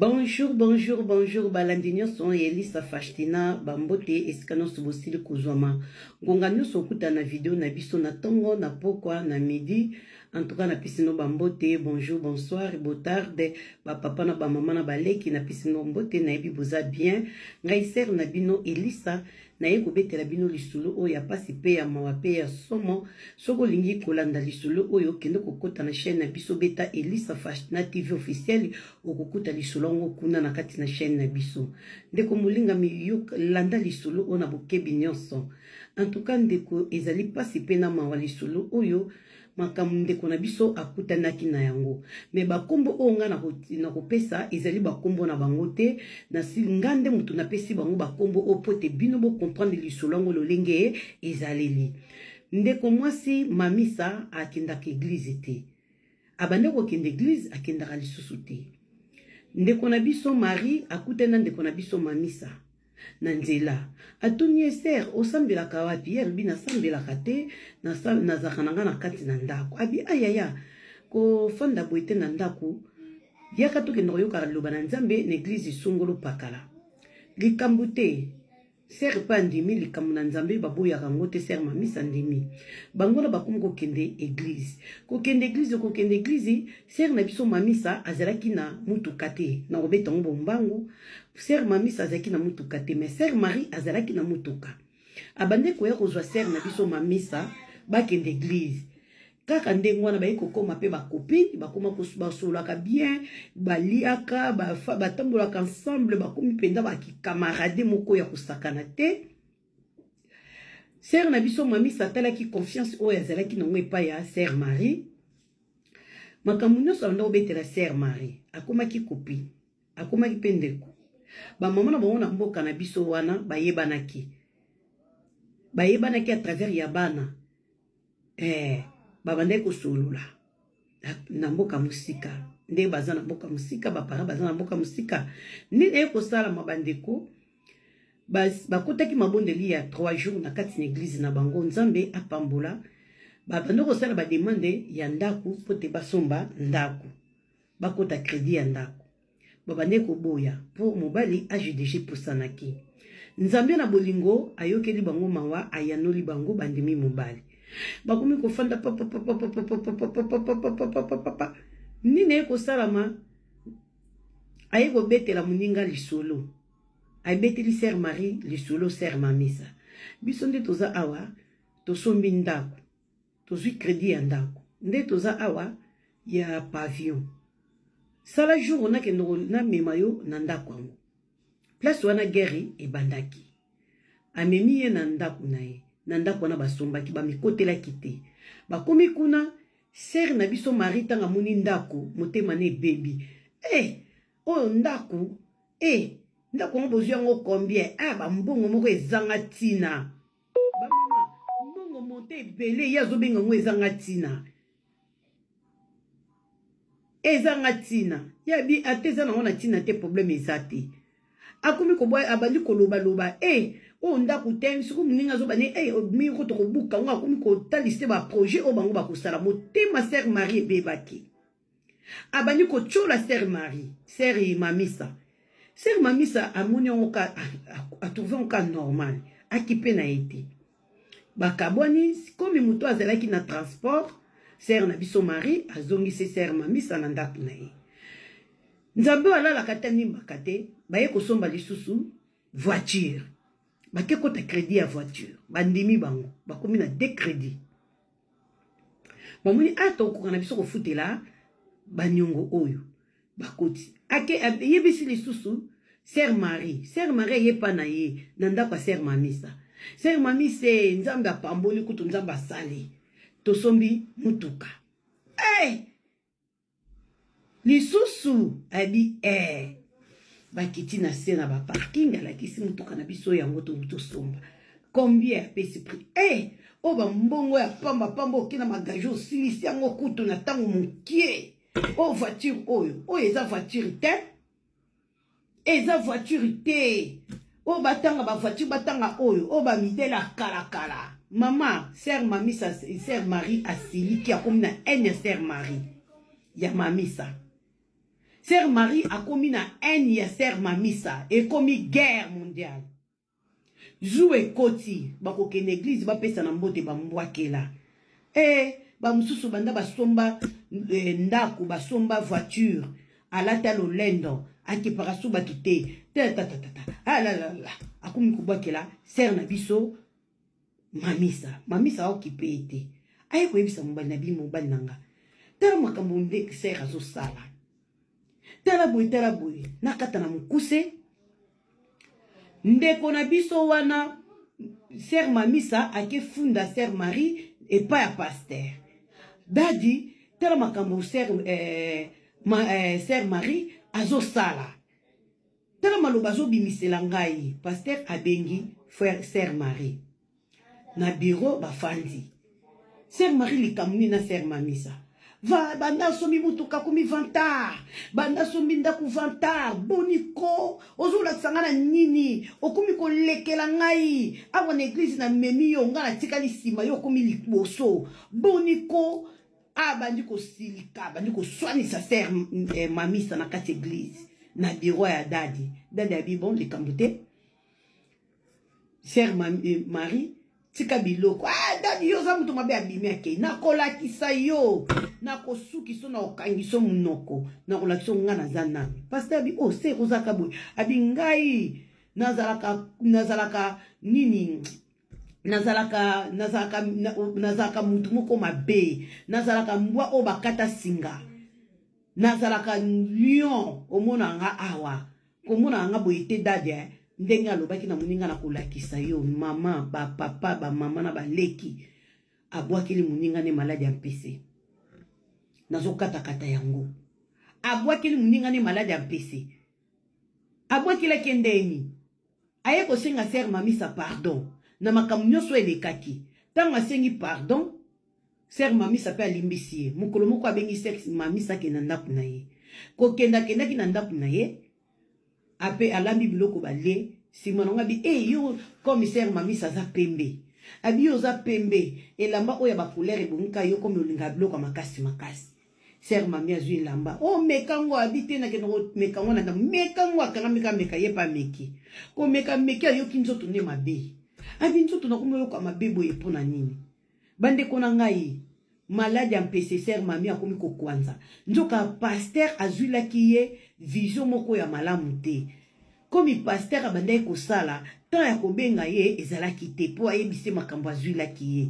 Bonjour, bonjour, bonjour, balandi nyonso ya Elisa Fashtina, bambote esika nyonso bosili kozwama. Ngonga nyonso okutana na video na biso na tongo, na pokwa, na midi. En tout cas, napesi no bambote, bonjour, bonsoir, botarde, ba papa na ba mama na baleki, napesi no mbote, nayebi boza bien. Ngai sœur na bino Elisa, Naye kobetela bino lisolo oyo ya pasi pe ya mawa pe ya somo. Soki olingi kolanda lisolo oyo, kende kokota na chaine na biso beta Elisa Fashtna TV officiel, okokuta lisolo yango kuna na kati na chaine na biso. Ndeko molingami, yoka, landa lisolo oyo na bokebi nionso. En tout cas ndeko, ezali pasi pe na mawa lisolo oyo. Makambo ndeko na biso akutanaki na yango. Mais ba kombo oyo nga nakopesa ezali ba kombo na bango te. Nasi nga nde moto napesi bango ba kombo oyo po ete bino bo comprendre lisolo yango lolenge ezaleli. Ndeko mwasi Mamisa akendaka eglise te. Abanda kokende eglise akendaka lisusu te. Ndeko na biso Marie akutani na ndeko na biso Mamisa. Na nzela, atuni ye, Sœur, osambelaka wapi? Ye alobi, Nasambelaka te, nazalaka na nga na kati na ndako. Abi, ah yaya, kofanda boye te na ndako, yaka tokende koyokaka liloba na Nzambe na eglise songolo pakala. Likambo te. Sœur pe andimi, likambo na Nzambe baboyaka yango te, sœur Mamisa andimi. Bango wana bakomi kokende eglise. Kokende eglise, kokende eglise, sœur na biso Mamisa azalaki na mutuka te. Nakobeta yango bombangu. Sœur Mamisa azalaki na mutuka te, mais sœur Marie azalaki na mutuka. Abandaki koya kozwa sœur na biso Mamisa bakende eglise. Kaka ndenge wana baye kokoma pe ba copine, bakoma basololaka bien, baliaka, batambolaka ensemble, bakomi mpenza ba camarade moko ya kosakana te. Sœur na biso Mamisa atalaki confiance oyo azalaki nango epai ya sœur Marie. Makambo nyonso abanda kobetela sœur Marie, akomaki copine. Akomaki mpe ndeko. Ba mama na bango na mboka na biso wana bayebanaki. Bayebanaki à travers ya bana. Eh, babandaki kosolola na mboka mosika. Nde baza na mboka mosika, ba parents baza na mboka mosika. Nini eye kosalama bandeko? Bakotaki mabondeli ya 3 jours na kati na eglise na bango. Nzambe apambola. Babandi kosala ba demande ya ndako mpo te basomba ndako. Bakota credit ya ndako. Babandaki koboya po mobali age dejà epusanaki. Nzambe na bolingo ayokeli bango mawa ayanoli bango bandimi mobali. Bakomi kofanda papapapapapapapapapapapapapapa nini eye kosalama aye kobetela moninga lisolo abeteli sœur Marie lisolo sœur Mamisa biso nde toza awa tosombi ndako Tozui credit ya ndako nde toza awa ya pavillon. Sala jour nakende namema yo na ndako yango. Place wana guerre ebandaki. Amemi ye na ndako na ye. Na ndako wana basombaki bamikotelaki te. Bakomi kuna sœur na biso Marie tanga amoni ndako motema na ebebi. Eh oyo ndako eh ndako yango bozwi yango combien? Ah ba mbongo moko ezanga tina. Ba mama mbongo monte ebele ye azobenga ngo ezanga ntina ezanga ntina ye abi ata eza nango na ntina te problème eza te akomi kobwa abandi kolobaloba e eh, oyo ndako te soki moninga azoba ne e miro tokobuka ngo akomi kotalisa te baprojet oyo bango bakosala motema sœur Marie ebebaki Abandi kotiola sœur Marie, sœur Mamisa. Sœur Mamisa amoni yango ka a trouver yango ka normal, akipe na ye te. Bakabwani komi moto azalaki na transport, sœur na biso Marie azongisi sœur Mamisa na ndako na ye. Nzambe oyo alalaka te animbaka te, baye kosomba lisusu voiture. Bake kota credit ya voiture, bandimi bango, bakomi na deux credits. Bamoni ah tokokoka na biso kofutela baniongo oyo bakoti ake ayebisi lisusu sœur Marie sœur Marie aye pa na ye na ndako ya sœur Mamisa sœur Mamisa eh, Nzambe apamboli kutu Nzambe asali tosombi mutuka eh Lisusu abi eh bakiti na se na ba parking alakisi motuka na biso yango tosomba combien apesi prix eh oyo bambongo ya pamba pamba oke na magajo osilisi yango kutu na ntango mokie oyo voiture oyo oyo eza voiture te Eza voiture te oyo batanga ba voiture batanga oyo oyo ba midele ya kala kala mama sœur mamisa sœur Marie asiliki akomi na haine ya sœur Marie ya mamisa. Sœur Marie akomi na haine ya sœur Mamisa, ekomi guerre mondiale. Zuwa ekoti, bakokende eglise bapesa na mbote bambwakela. Eh, ba mususu banda basomba eh, ndako, basomba voiture, alata lolendo, akipaka su bato te. Ta ta ta ta. Ah la la la. Akomi kobwakela sœur na biso Mamisa. Mamisa aokipe ye te. Aye koyebisa mobali na bino, mobali na nga. Tala makambo nde sœur azosala. Tala boye, tala boye. Nakata na mokuse. Ndeko na biso wana sœur Mamisa ake funda sœur Marie epai ya pasteur. Dadi, tala makambo sœur eh, ma, eh, sœur Marie azosala. Tala maloba azobimisela ngai. Pasteur abengi frère sœur Marie na bureau, bafandi. Sœur Marie, likambo nini na sœur Mamisa? Va banda asombi motuka akomi vantard, banda asombi ndako vantard. Boni ko ozolakisa ngai na nini? Okomi kolekela ngai awa na eglise, namemi yo, ngai natikali nsima, yo okomi liboso. Boni ko? Abandi kosilika, abandi koswanisa sœur eh, Mamisa na kati eglise, na bureau ya dadi. Dadi abi bon, likambo te, sœur eh, Marie, tika biloko. Ah, dadi, yo oza moto mabe. Abimi, akei. Nakolakisa yo, nakosukiso, na kokangiso monoko, nakolakisa ngai naza nani. Pasteur abi oh, sœur, ozalaka boye? Abi ngai nazalaka nazalaka nini, nazalaka nazalaka nazalaka mutu moko mabe, nazalaka mbwa oyo bakata singa, nazalaka lion. Omona nga awa, komona nga boye te. Dadi eh? Ndenge alobaki na moninga, na kolakisa yo mama, bapapa, bamama na baleki. Abwakeli moninga ne maladi ya mpese. Nazokatakata yango. Abwakeli moninga ne maladi ya mpese. Abwakelaki ndeni aye kosenga sœur Mamisa pardon na makambo nyonso elekaki. Ntango asengi pardon, sœur Mamisa mpe alimbisi ye. Mokolo moko abengi sœur Mamisa akende na ndako na ye. Kokende, akendaki na ndako na ye, ape alambi biloko, balie. Nsima nango abi e yo, comme sœur Mamisa aza pembe, abi yo oza pembe, elamba oyo ya bacouleur ebongika yo, comme olingaka biloko ya makasi makasi. Sœur Mami azwi elamba o oh, meka ngo. Abi te, nakende komeka ngo na ndako. Meka ngo, akanga meka meka ye mpe ameki komeka meki, ayoki nzoto nde mabe. Abi nzoto nakomi oyoka mabe boye mpo na nini? Bandeko na ngai, maladi ya mpese. Sœur Mami akomi kokwanza. Nzoka pasteur azwilaki ye vision moko ya malamu te. Komi pasteur abandaki kosala temps ya kobenga ye ezalaki te mpo ayebise makambo azwilaki ye.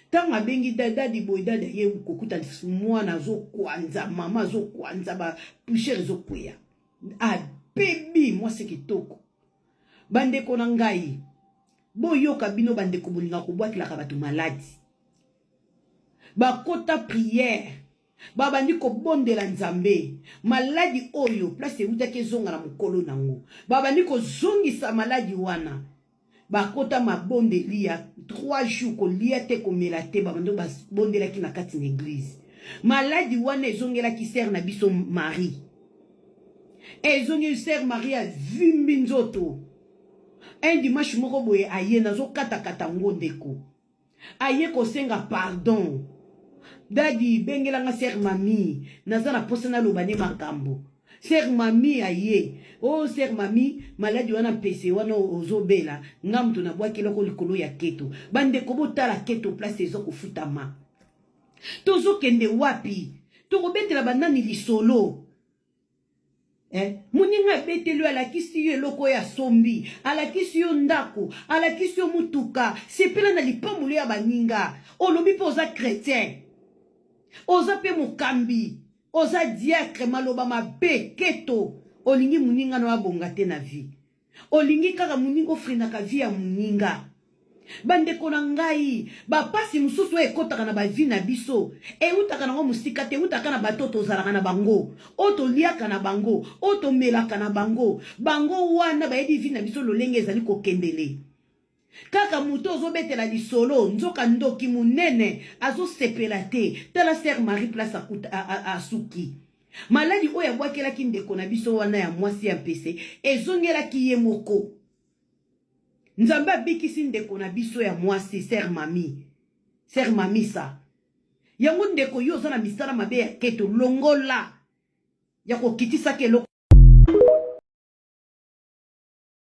Ntango abengi dadi boye, dadi aye kokuta mwana azokwanza, mama azokwanza, bapoussière ezokweya, abebi mwasi kitoko. Bandeko na ngai, boyoka bino bandeko bolingaka kobwakelaka bato maladi. Bakota prière, babandi kobondela Nzambe, maladi oyo place eutaki ezonga na mokolo nango. Babandi kozongisa maladi wana. Bakota mabondeli ya 3 jours, kolia te, komela te. Babandi babondelaki na kati na eglise, maladi wana ezongelaki sœur na biso Marie. Ezongeli sœur Marie, avimbi nzoto. Un dimanche moko boye aye, nazokatakata ngo ndeko, aye kosenga pardon: "Dadi, bengelanga sœur Mami, naza na posa naloba ne makambo." Sœur Mami aye. O oh, sœur Mami, maladi wana mpese wana ozobela, nga moto nabwaki eloko likolo ya keto. Bandeko, botala keto place eza kofutama. Tozokende wapi? Tokobetela banani lisolo? Eh? Moninga abeteli yo, alakisi yo eloko oyo asombi, alakisi yo ndako, alakisi yo mutuka. Sepela na lipamboli ya baninga. Olobi mpe oza chrétien, oza mpe mokambi, oza diacre, maloba mabe, keto. Olingi moninga no abonga te na vie, olingi kaka moninga ofreinaka vie ya moninga. Bandeko na ngai, bapasi mosusu oyo ekɔtaka na bavie na biso eutaka nango mosika te, eutaka na bato oyo tozalaka na bango, oyo toliaka na bango, oyo tomelaka na bango. Bango wana bayebi vie na biso lolenge ezali kokendele. Kaka moto ozobetela lisolo, nzoka ndoki monene, azosepela te. Tala sœur Marie place asuki. Maladi oyo abwakelaki ndeko na biso wana ya mwasi ya mpese ezongelaki ye moko. Nzambe abikisi ndeko na biso ya mwasi, sœur Mami, sœur Mamisa. Yango ndeko, yo oza na misala mabe ya keto, longola. Ya kokitisaki eloko.